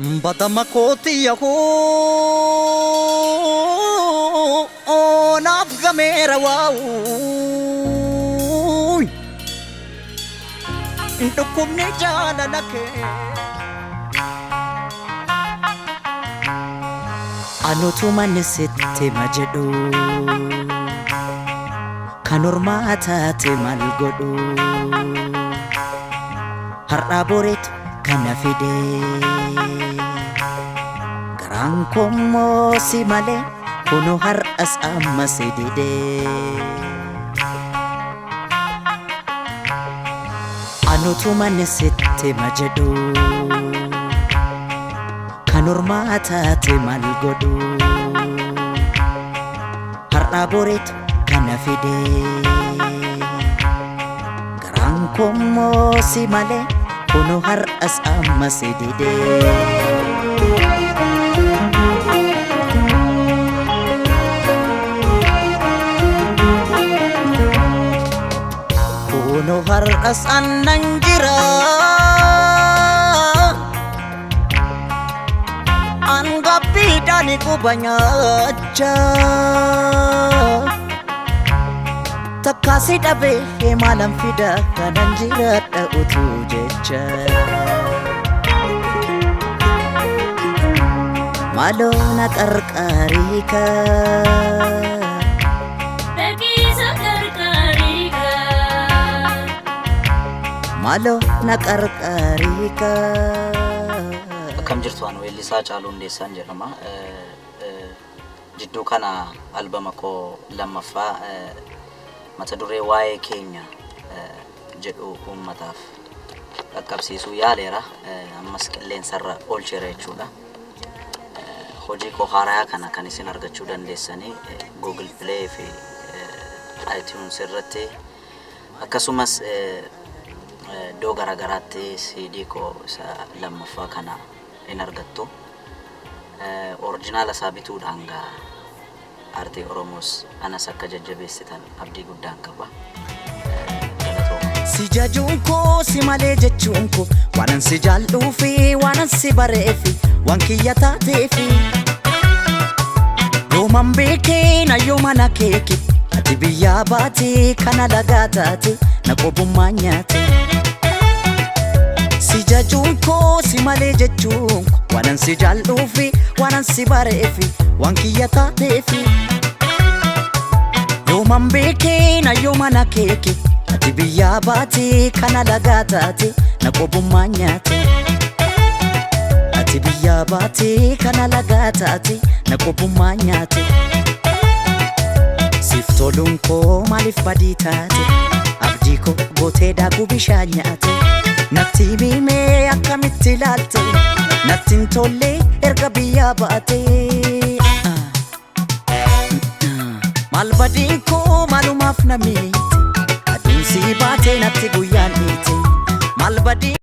Badama kooti yahoo naaf gameera waa'u. Dhukkubni jaalala kee. Anutu manni sitti ma jedhu kan ormaa taate maal godhu har'aa boreetu kana fide garaan kommoo si malee kunoo har'as amma si dide. Anutu manni sitti ma jedhu kan ormaa taate maal godhu har'aa boreetu kana fide garaan kommoo si malee kunoo har'as amma si dide. Kunoo har'as annan jira. Angabbiidhaan quba nyaachaa. Takkaasi dhabee maalan fida kanan jiraadha utuu jecha. Maaloo na qarqaarii kaa. Dhaqiisa qarqaarii kaa. Maaloo na qarqaarii kaa. Akkam jirtu, ani weellisaa Caaluu Hundeessaan jedhama. Jidduu kana albama koo lammaffaa mata duree "Waa'ee Keenya" jedhu uummataaf qaqqabsiisuu yaaleera. Ammas qilleensarra oolcheera jechuudha. Hojii koo haaraa kana kan isin argachuu dandeessanii Google Play fi iTunes irratti, akkasumas iddoo garaagaraatti CD koo isa lammaffaa kana hin argattu. Original isaa bituudhaan gaa aartii Oromoos anas akka jajjabeessitan abdii guddaan qaba. Galatooma. Si jajuun koo si malee jechuun koo waanan si jaalluufi, waanan si bareefi, waan kiyya taateefi. Yooman beekee na yooman akeeke ati biyyaa baate kana lagaa taate na qobummaa nyaate. Si jajuun koo si malee jechuun koo waanan si jaalluufi, waanan si bareefi, waan kiyya taateefi. Yooman beekee na yooman akeeke ati biyyaa baate kana lagaa taate na qobummaa nyaate. Ati biyyaa baate kana lagaa taate na qobummaa nyaate. Siif toluun koo maaliif badii taate? Abdii koo gootee daakuu bishaan nyaate. Natti himee akkamitti ilaalte? Natti hin tolle erga biyyaa baate. Maal badiin koo, maalumaaf na miite? Aduun sii baatee natti guyyaan dhiite. Maal badiin